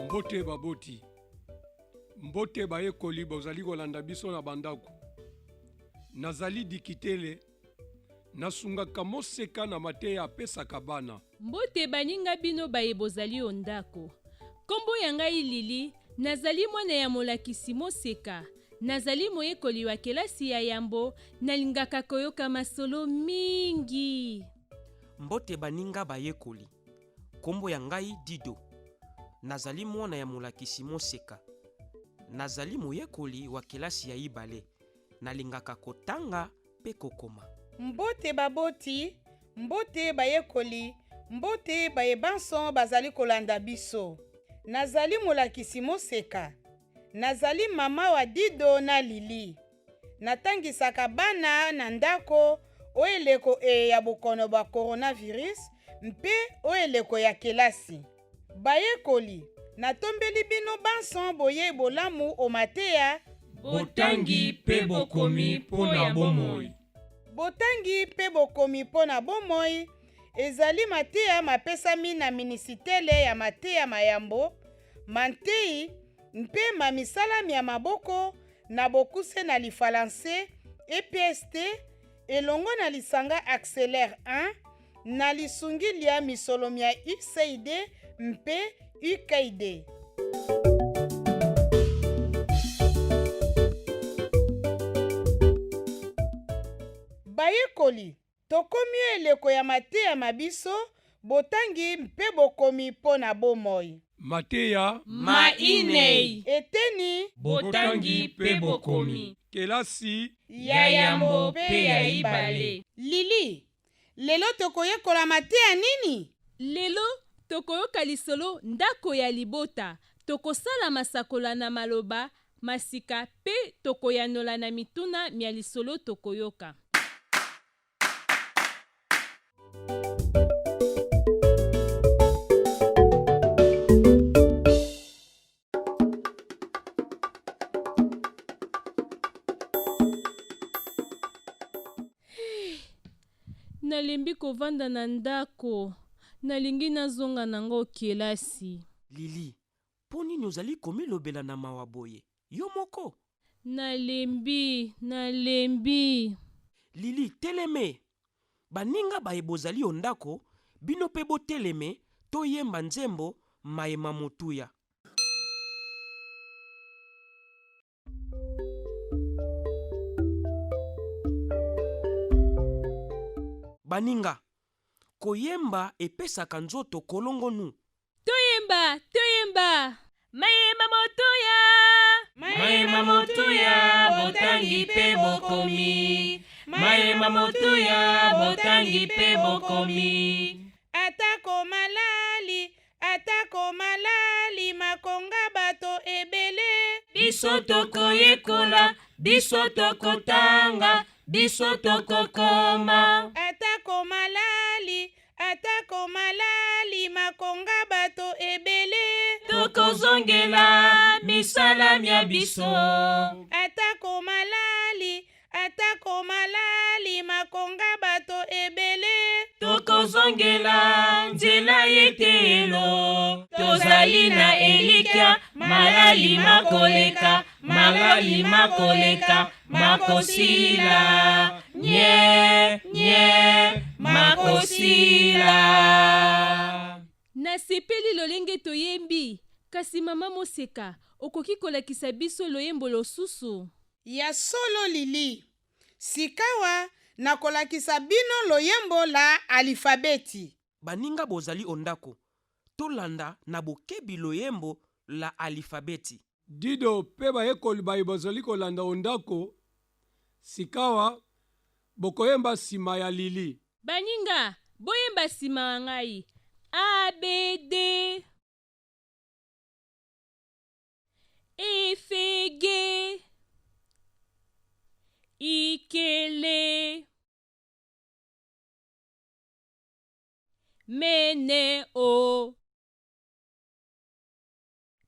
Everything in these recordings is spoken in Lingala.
Mbote baboti, mbote bayekoli bozali kolanda biso na bandako. Nazali Dikitele, nasungaka Moseka na mateya apesaka bana. Mbote baninga bino baye bozali o ndako. Kombo ya ngai Lili, nazali mwana ya molakisi Moseka. Nazali moyekoli wa kelasi ya yambo, nalingaka koyoka masolo mingi. Mbote baninga bayekoli. Kombo ya ngai Dido. Nazali mwana ya molakisi Moseka. Nazali moyekoli wa kelasi ya ibale. Nalingaka kotanga mpe kokoma. Mbote baboti, mbote bayekoli, mbote baye banso bazali kolanda biso. Nazali molakisi Moseka. Nazali mama wa Dido na Lili. Natangisaka bana na ndako o eleko eye ya bokono bwa coronavirus mpe o eleko ya kelasi. Bayekoli, natombeli bino banso boyei bolamu o mateya. Botangi mpe bokomi mpo na bomoi. Botangi mpe bokomi mpo na bomoi ezali mateya mapesami na Minisitele ya Mateya ma Yambo, ma Ntei mpe ma Misala mya Maboko, na bokuse na lifalanse, EPST, elongo na lisanga Acceler 1, na lisungi lya misolo mya USAID mpe UKAID. Bayekoli, tokomi o eleko ya mateya ma biso, botangi mpe bokomi mpo na bomoi. Mateya Ma inei. Eteni. Botangi mpe bokomi. Kelasi. Ya yambo mpe ya ibale. Lili, Lelo tokoyekola mateya nini? Lelo tokoyoka lisolo Ndako ya libota. Tokosala masakola na maloba ma sika mpe tokoyanola na mituna mya lisolo tokoyoka. Nalembi kovanda na ndako. Nalingi nazonga na nga o kelasi. Lili, mpo nini ozali komilobela na mawa boye, yo moko? Nalembi, nalembi. Lili, teleme! Baninga baye bozali o ndako, bino mpe boteleme, toyemba nzembo maye ma motuya. Baninga, koyemba epesaka nzoto kolongonu. Toyemba, toyemba! Mayema motuya! Mayema motuya, botangi mpe bokomi. Mayema motuya, botangi mpe bokomi. Atako malali, Atako malali makonga bato ebele. Biso tokoyekola, biso tokotanga, biso tokokoma. Atako malali, atako malali makonga bato ebele. Tokozongela misala mya biso. Atako malali, Atako malali makonga bato ebele. Tokozongela nzela y'eteyelo. Tozali na elikya, malali makoleka, malali makoleka, makosila, nye, nye, makosila. Nasepeli lolenge toyembi, kasi mama Moseka, okoki kolakisa biso loyembo losusu? Ya solo Lili. Sikawa nakolakisa bino loyembo la alifabeti. Baninga bozali o ndako, tolanda na bokebi loyembo la alifabeti. Dido mpe bayekoli baye bozali kolanda o ndako, sikawa bokoyemba nsima ya Lili. Baninga, boyemba nsima wa ngai, A, B, D. Efege ikele mene o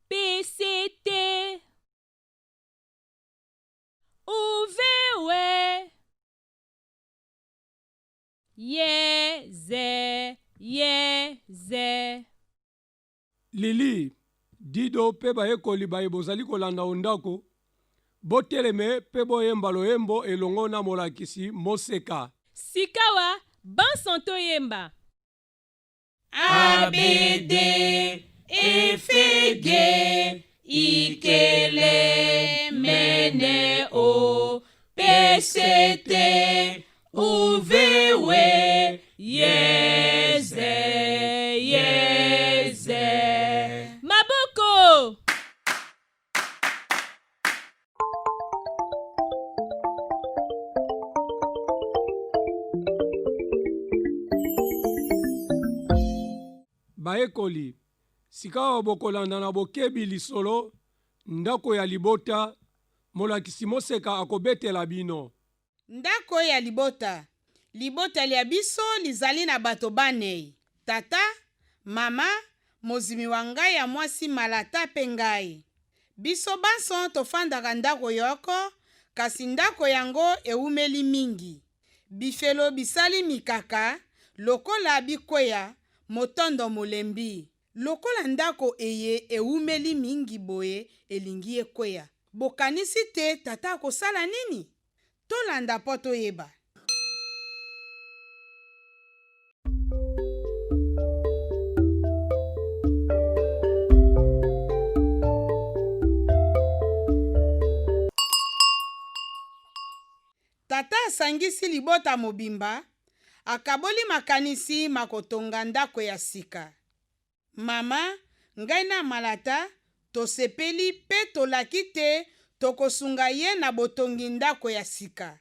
pct u. Ye, ze, ye, ze. Lili, Dido mpe bayekoli baye bozali kolanda o ndako, boteleme mpe boyemba loyembo elongo na molakisi Moseka. Sikawa, banso toyemba. A, B, D, E, F, G, I, K, L, M, N, O, P, C, T, U, V, W, Y, Z, Y, Z. Maboko! Bayekoli, sikawa bokolanda na bokebi lisolo Ndako ya libota, molakisi Moseka akobetela bino. Ndako ya libota. Libota lya biso lizali na bato banei, tata, mama, mozimi wa ngai ya mwasi Malata mpe ngai. Biso banso tofandaka ndako yoko, kasi ndako yango ewumeli mingi. Bifelo bisali mikaka, lokola bikweya, motondo molembi. Lokola ndako eye ewumeli mingi boye elingi ekweya, bokanisi te tata akosala nini? Tolanda mpo toyeba. Tata asangisi libota mobimba, akaboli makanisi ma kotonga ndako ya sika. Mama, ngai na Malata tosepeli mpe tolaki te tokosunga ye na botongi ndako ya sika.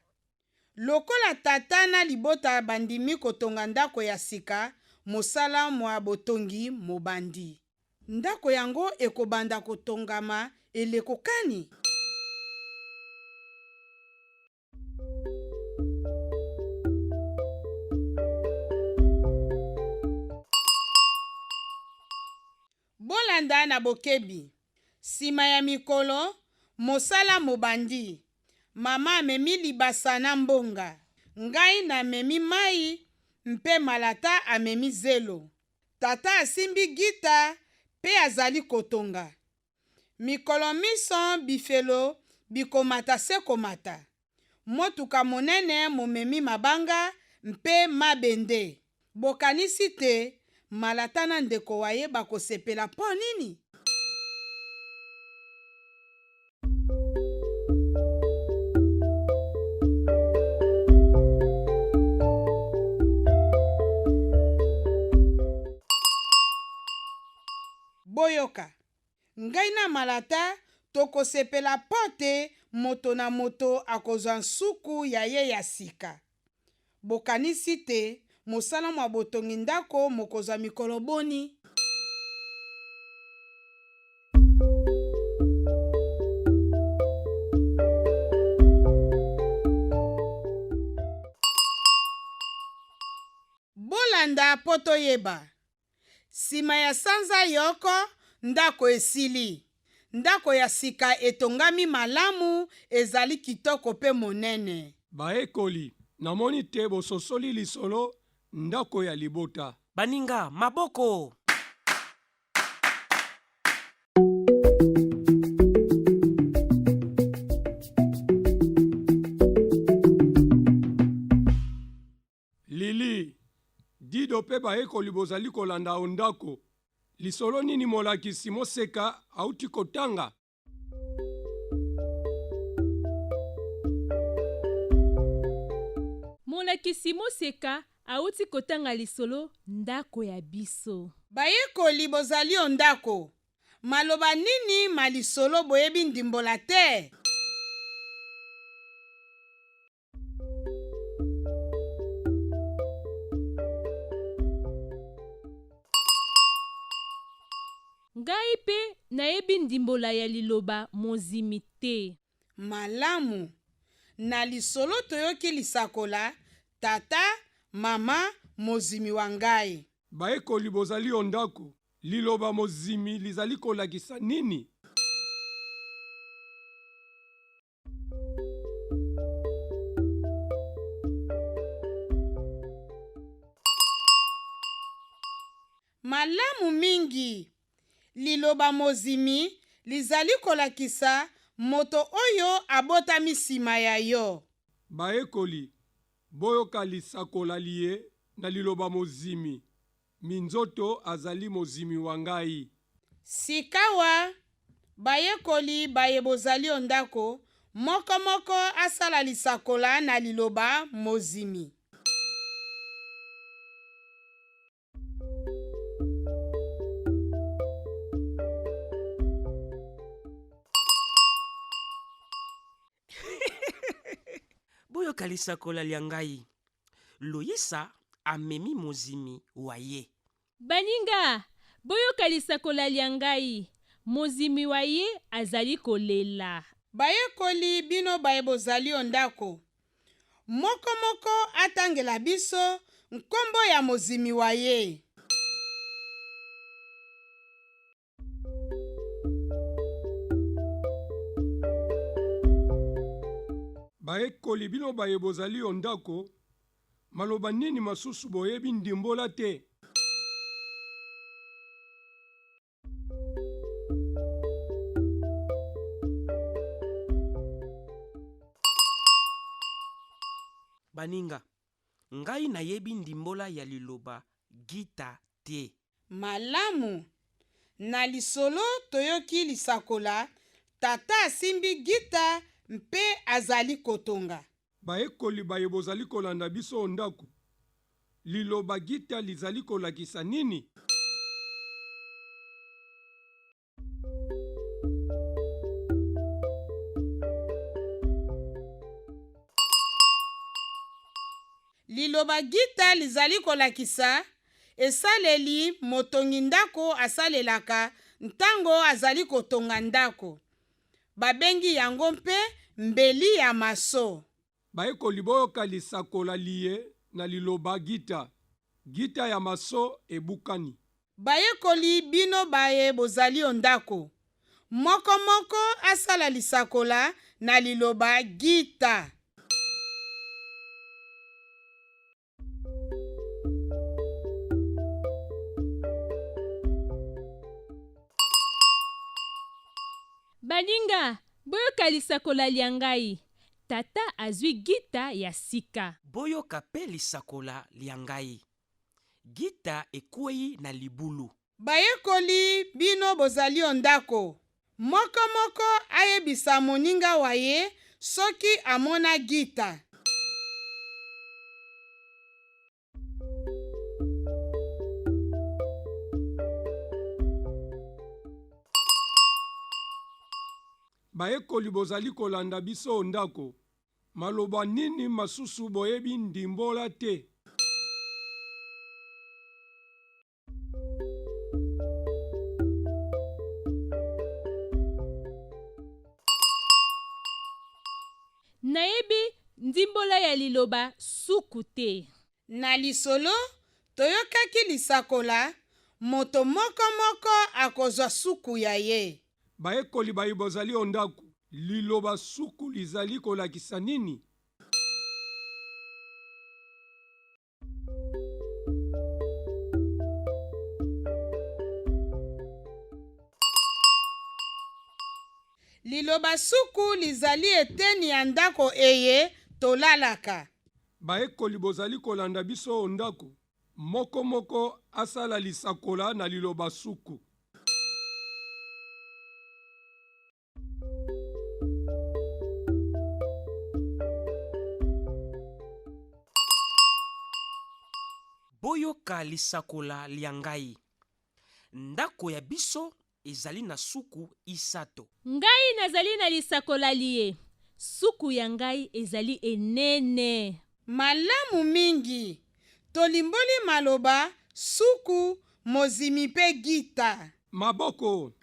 Lokola tata na libota bandimi kotonga ndako ya sika, mosala mwa botongi mobandi. Ndako yango ekobanda kotongama eleko kani? Bolanda na bokebi. Sima ya mikolo, mosala mobandi. Mama amemi libasa na mbonga. Ngai namemi mai mpe Malata amemi zelo. Tata asimbi gita mpe azali kotonga. Mikolo minso bifelo bikomata se komata. Motuka monene momemi mabanga mpe mabende. Bokanisi te Malata na ndeko wa ye bakosepela mpo nini? Boyoka! Ngai na Malata tokosepela mpo te moto na moto akozwa nsuku ya ye ya sika. Bokanisi te mosala mwa botongi ndako mokozwa mikolo boni? Bolanda mpo toyeba. Sima ya sanza yoko, ndako esili. Ndako ya sika etongami malamu, ezali kitoko pe monene. Bayekoli, namoni te bososoli lisolo Ndako ya libota. Baninga, maboko! Lili, Dido mpe bayekoli bozali kolanda o ndako. Lisolo nini molakisi Moseka auti kotanga? Molakisi Moseka auti kotanga lisolo Ndako ya biso. Bayekoli bozali o ndako. Maloba nini ma lisolo boyebi ndimbola te? Ngai mpe nayebi ndimbola ya liloba mozimi te. Malamu. Na lisolo toyoki lisakola, Tata, mama, mozimi wa ngai. Bayekoli bozali o ndako, liloba mozimi lizali kolakisa nini? Malamu mingi! Liloba mozimi lizali kolakisa moto oyo abotami nsima ya yo. Bayekoli, boyoka lisakola liye na liloba mozimi. Minzoto azali mozimi wa ngai. Sikawa, bayekoli baye bozali o ndako, moko moko asala lisakola na liloba mozimi. Boyoka lisakola lya ngai. Loyisa amemi mozimi wa ye. Baninga, boyoka lisakola lya ngai. Mozimi wa ye azali kolela. Bayekoli bino baye bozali o ndako, moko moko atangela biso nkombo ya mozimi wa ye. Bayekoli bino baye bozali o ndako, maloba nini masusu boyebi ndimbola te? Baninga, ngai nayebi ndimbola ya liloba gita te. Malamu. Na lisolo toyoki lisakola, Tata asimbi gita mpe azali kotonga. Bayekoli baye bozali kolanda biso o ndako, liloba gita lizali kolakisa nini? Liloba gita lizali kolakisa esaleli motongi ndako asalelaka ntango azali kotonga ndako. Babengi yango mpe mbeli ya maso. Bayekoli boyoka lisakola liye na liloba gita. Gita ya maso ebukani. Bayekoli bino baye bozali o ndako, moko moko asala lisakola na liloba gita. Baninga, boyoka lisakola lya ngai. Tata azwi gita ya sika. Boyoka mpe lisakola lya ngai. Gita ekwei na libulu. Bayekoli bino bozali o ndako, moko moko ayebisa moninga wa ye soki amona gita. Bayekoli bozali kolanda biso o ndako, maloba nini masusu boyebi ndimbola te? Nayebi ndimbola ya liloba suku te. Na lisolo, toyokaki lisakola, Moto moko moko akozwa suku ya ye. Bayekoli baye bozali o ndako, liloba suku lizali kolakisa nini? Liloba suku lizali eteni ya ndako eye tolalaka. Bayekoli bozali kolanda biso o ndako, moko moko asala lisakola na liloba suku. Boyoka lisakola lya ngai. Ndako ya biso ezali na suku isato. Ngai nazali na lisakola liye. Suku ya ngai ezali enene. Malamu mingi. Tolimboli maloba suku, mozimi mpe gita. Maboko.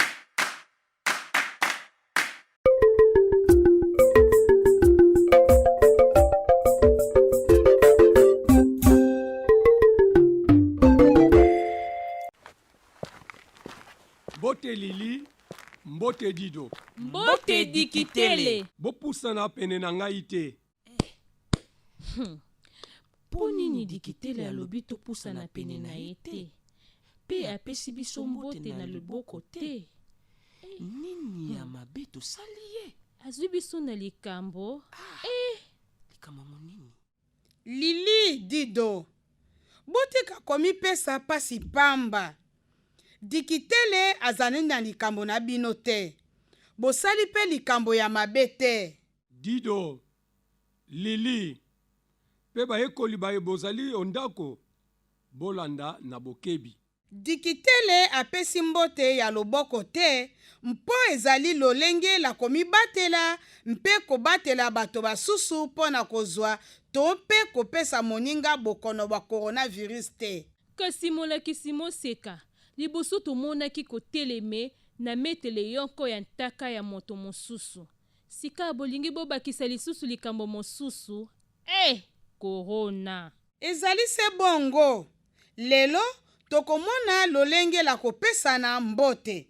Mbote Lili, mbote Dido. Mbote Dikitele. Bopusana pene na ngai te. Mpo nini Dikitele alobi topusana pene na ye te? Mpe apesi biso mbote na loboko te. Nini ya mabe tosali ye? Azwi biso na likambo. Eh! Likambo yango nini? Lili, Dido, botika komipesa pasi pamba. Dikitele azali na likambo na bino te. Bosali mpe likambo ya mabe te. Dido, Lili, mpe bayekoli baye bozali o ndako, bolanda na bokebi. Dikitele apesi mbote ya loboko te mpo ezali lolenge la komibatela mpe kobatela bato basusu mpo na kozwa to mpe kopesa moninga bokono bwa coronavirus te. Kasi molakisi moseka, liboso tomonaki koteleme na metele yoko ya ntaka ya moto mosusu. Sikawa bolingi bobakisa lisusu likambo mosusu? Eh! Corona! Ezali se bongo. Lelo, tokomona lolenge la kopesana mbote.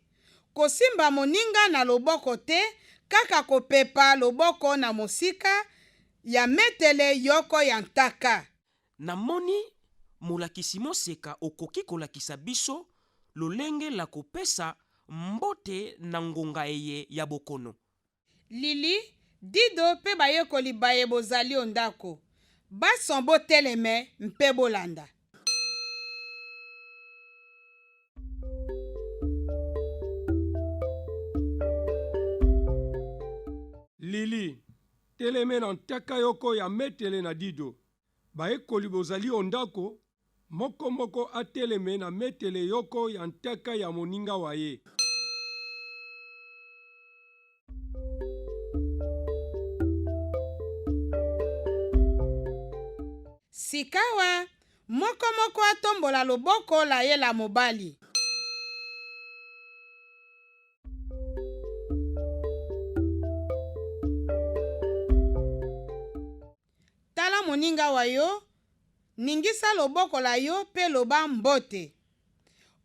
Kosimba moninga na loboko te, kaka kopepa loboko na mosika ya metele yoko ya ntaka. Namoni, molakisi moseka okoki kolakisa biso lolenge la kopesa mbote na ngonga eye ya bokono? Lili, Dido mpe bayekoli baye bozali o ndako, bason boteleme mpe bolanda. Lili, teleme na ntaka yoko ya metele na Dido. Bayekoli bozali o ndako, moko moko ateleme na metele yoko ya ntaka ya moninga wa ye. Sikawa, moko moko atombola loboko la ye la mobali. Tala moninga wa yo, ningisa loboko la yo mpe loba mbote.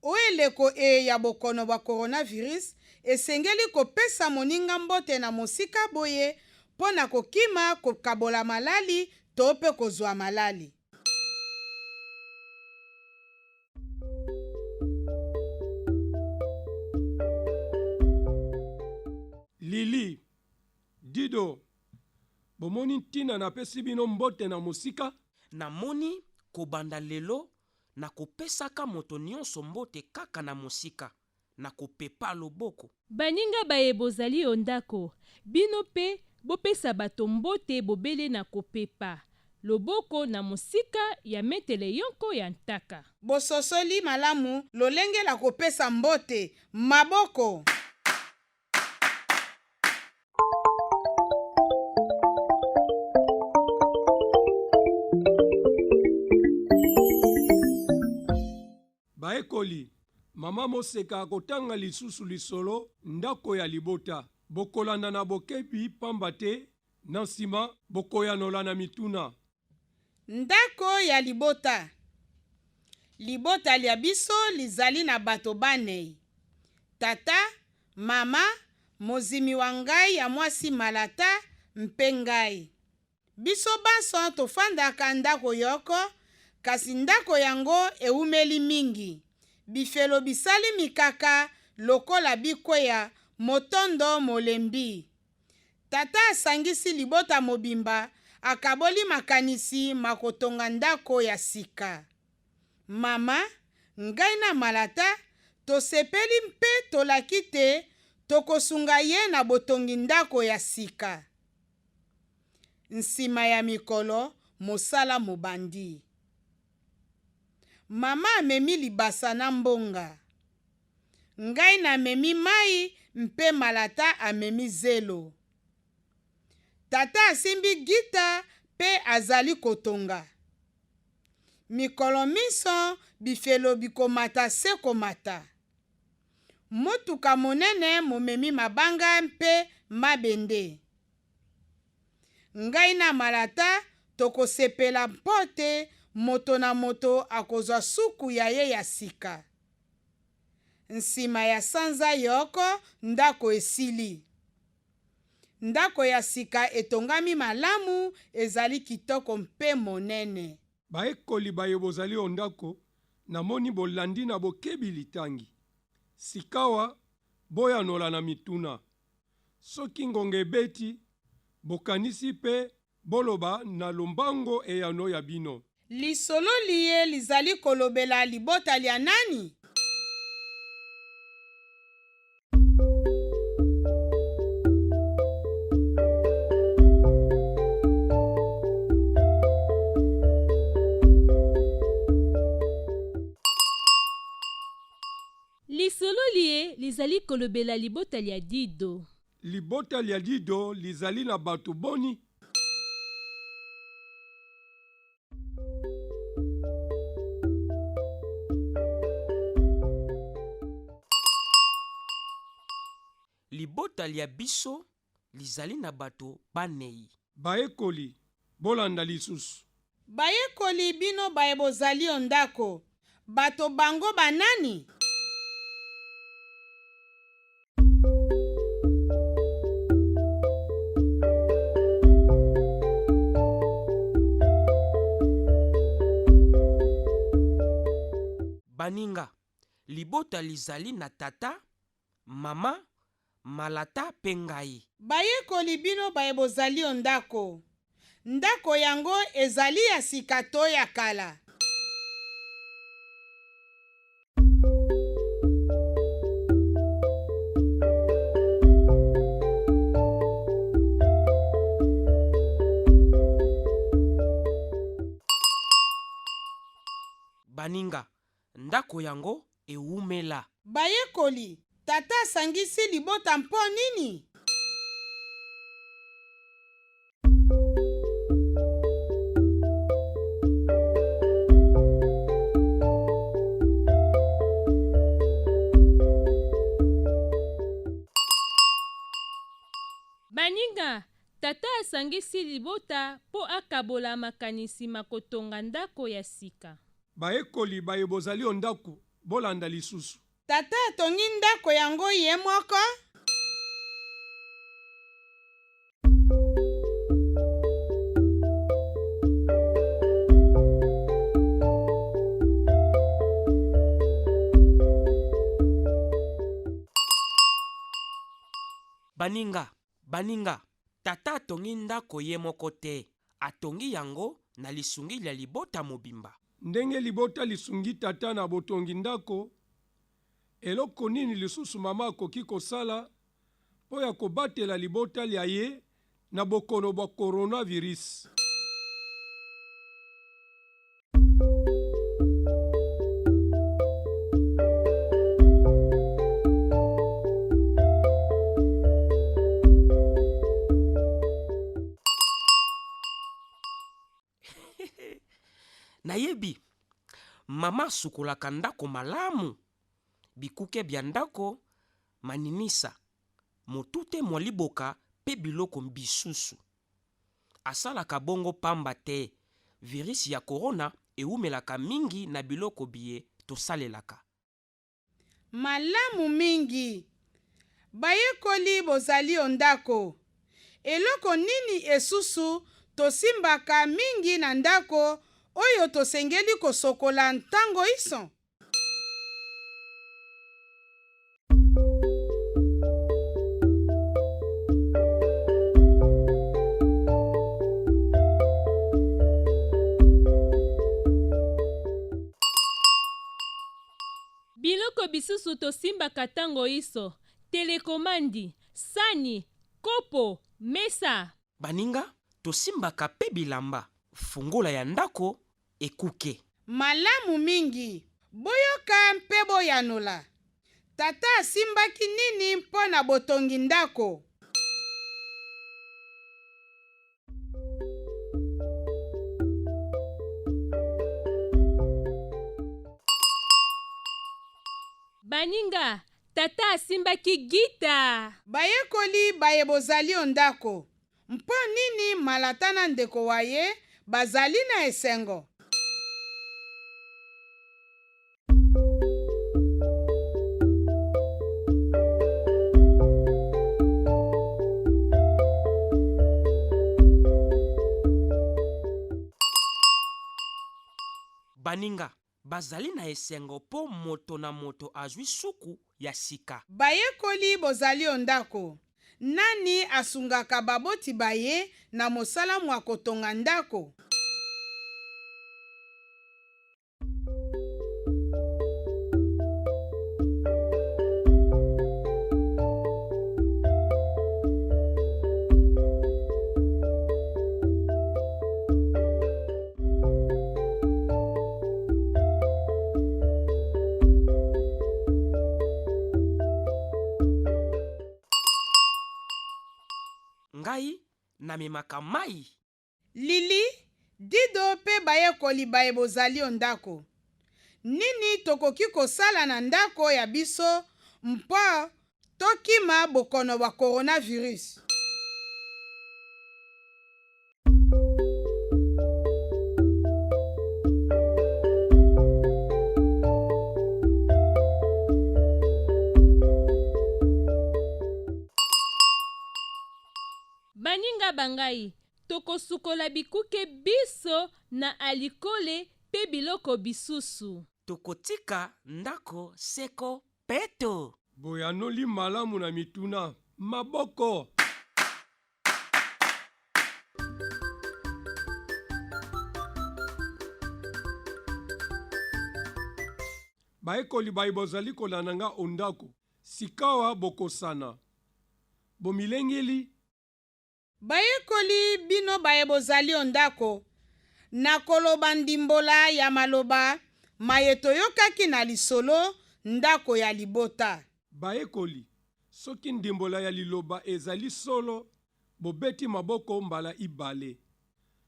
O eleko eye ya bokono bwa coronavirus, esengeli kopesa moninga mbote na mosika boye mpo na kokima kokabola malali to mpe kozwa malali. Lili, Dido, bomoni ntina napesi bino mbote na mosika? Namoni, kobanda lelo, nakopesaka moto nyonso mbote kaka na mosika, nakopepa loboko. Baninga baye bozali o ndako, bino mpe bopesa bato mbote bobele na kopepa loboko na mosika ya metele yoko ya ntaka. Bososoli malamu lolenge la kopesa mbote, maboko! Bayekoli, Mama Moseka akotanga lisusu lisolo Ndako ya libota. Bokolanda na bokebi pamba te na nsima bokoyanola na mituna. Ndako ya libota. Libota lya biso lizali na bato banei, tata, mama, mozimi wa ngai ya mwasi Malata mpe ngai. Biso banso tofandaka ndako yoko, kasi ndako yango eumeli mingi. Bifelo bisali mikaka lokola bikweya motondo molembi. Tata asangisi libota mobimba, akaboli makanisi ma kotonga ndako ya sika. Mama, ngai na Malata tosepeli mpe tolaki te tokosunga ye na botongi ndako ya sika. Nsima ya mikolo, mosala mobandi. Mama amemi libasa na mbonga. Ngai namemi mai mpe Malata amemi zelo. Tata asimbi gita mpe azali kotonga. Mikolo minso bifelo bikomata se komata. Motuka monene momemi mabanga mpe mabende. Ngai na Malata tokosepela mpo te moto na moto akozwa suku ya ye ya sika. Nsima ya sanza yoko, ndako esili. Ndako ya sika etongami malamu, ezali kitoko mpe monene. Bayekoli baye bozali o ndako, Namoni bolandi na bokebi litangi. Sikawa, boyanola na mituna. Soki ngonga ebeti, bokanisi mpe boloba na lombango eyano ya bino. Lisolo liye lizali kolobela libota lya nani? Lisolo liye lizali kolobela libota lya Dido. Libota lya Dido lizali na bato boni? Libota lya biso lizali na bato banei. Bayekoli, bolanda lisusu. Bayekoli, bino baye bozali o ndako, bato bango banani? Baninga, libota lizali na tata, mama, Malata mpe ngai. Bayekoli, bino baye bozali o ndako, ndako yango ezali ya sika to ya kala? Baninga, ndako yango ewumela. Bayekoli, tata asangisi libota mpo nini? Baninga, tata asangisi libota mpo akabola makanisi ma kotonga ndako ya sika. Bayekoli baye bozali o ndako, bolanda lisusu. Tata atongi ndako yango ye moko? Baninga, baninga, tata atongi ndako ye moko te, atongi yango na lisungi lya libota mobimba. Ndenge libota lisungi tata na botongi ndako, eloko nini lisusu mama akoki kosala mpo ya kobatela libota lya ye na bokono bwa coronavirus? Nayebi, mama asukolaka ndako malamu, bikuke bya ndako, maninisa, motute mwa liboka mpe biloko bisusu. Asalaka bongo pamba te virisi ya korona ewumelaka mingi na biloko biye tosalelaka. Malamu mingi. Bayekoli bozali o ndako. Eloko nini esusu tosimbaka mingi na ndako oyo tosengeli kosokola ntango inso? Biloko bisusu tosimbaka tango inso, telekomandi, sani, kopo, mesa. Baninga, tosimbaka pe bilamba, fungola ya ndako, ekuke. Malamu mingi. Boyoka mpe boyanola. Tata asimbaki nini mpo na botongi ndako? Baninga, tata asimbaki gita. Bayekoli baye bozali o ndako, mpo nini Malata na ndeko wa ye bazali na esengo? Baninga, Bazali na esengo mpo moto na moto azwi suku ya sika. Bayekoli bozali o ndako. Nani asungaka baboti ba ye na mosala mwa kotonga ndako? Ngai namemaka mai. Lili, Dido mpe bayekoli baye bozali o ndako, nini tokoki kosala na ndako ya biso mpo tokima bokono bwa coronavirus? Baninga ba ngai, tokosukola bikuke biso na alikole mpe biloko bisusu. Tokotika ndako seko peto. Boyanoli malamu na mituna. Maboko! Bayekoli baye bozali kolanda nga o ndako, sikawa bokosana. Bomilengeli? Bayekoli, bino baye bozali o ndako, nakoloba ndimbola ya maloba maye toyokaki na lisolo Ndako ya libota. Bayekoli, soki ndimbola ya liloba ezali solo, bobeti maboko mbala ibale.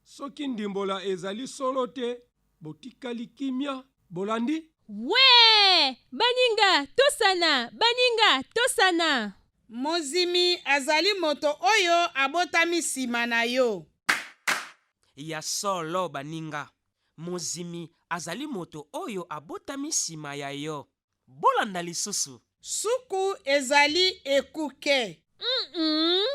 Soki ndimbola ezali solo te, botikali kimia. Bolandi? Wee! Baninga, tosana! Baninga, tosana! Mozimi azali moto oyo abotami sima na yo. Ya solo, baninga. Mozimi azali moto oyo abotami sima ya yo. Bolanda lisusu. Suku ezali ekuke. Mm-mm.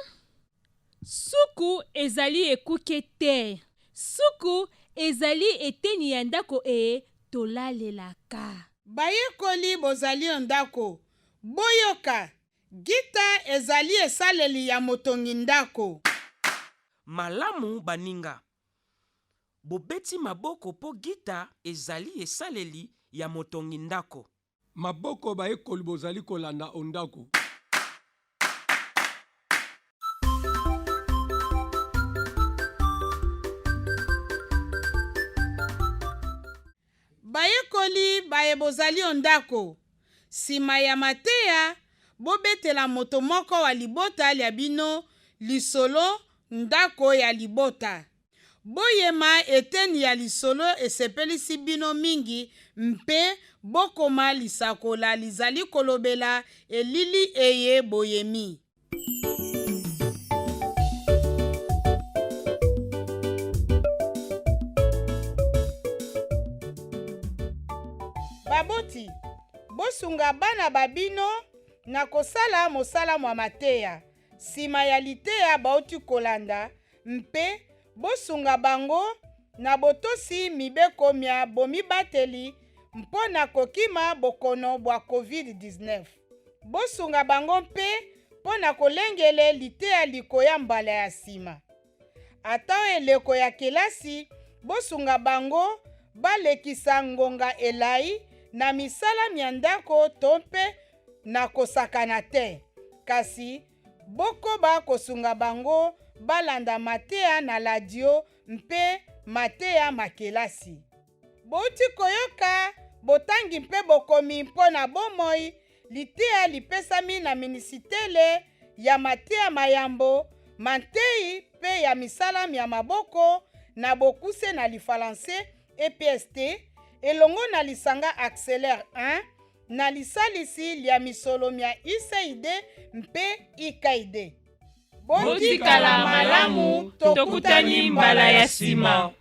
Suku ezali ekuke te. Suku ezali eteni ya ndako eye tolalelaka. Bayekoli bozali o ndako, boyoka! Gita ezali esaleli ya motongi ndako. Malamu baninga. Bobeti maboko mpo gita ezali esaleli ya motongi ndako. Maboko bayekoli bozali kolanda o ndako. Bayekoli baye bozali o ndako, sima ya mateya, bobetela moto moko wa libota lya bino lisolo Ndako ya libota. Boyema eteni ya lisolo esepelisi bino mingi mpe bokoma lisakola lizali kolobela elili eye boyemi. Baboti, bosunga bana ba bino na kosala mosala mwa mateya nsima ya liteya bauti kolanda mpe bosunga bango na botosi mibeko mya bomibateli mpo na kokima bokono bwa COVID-19. Bosunga bango mpe mpo na kolengele liteya likoya mbala ya nsima. Ata o eleko ya kelasi, bosunga bango balekisa ngonga elai na misala mya ndako to mpe na kosakana te, kasi bokoba kosunga bango balanda mateya na ladio mpe mateya ma kelasi. Bouti koyoka botangi mpe bokomi mpo na bomoi, liteya lipesami na Minisitele ya Mateya ma Yambo, ma Ntei mpe ya Misala mya Maboko, na bokuse na lifalanse, EPST, elongo na lisanga Acceler 1, na lisalisi lya misolo mya USAID mpe UKAID. Botikala malamu, tokutani mbala ya sima.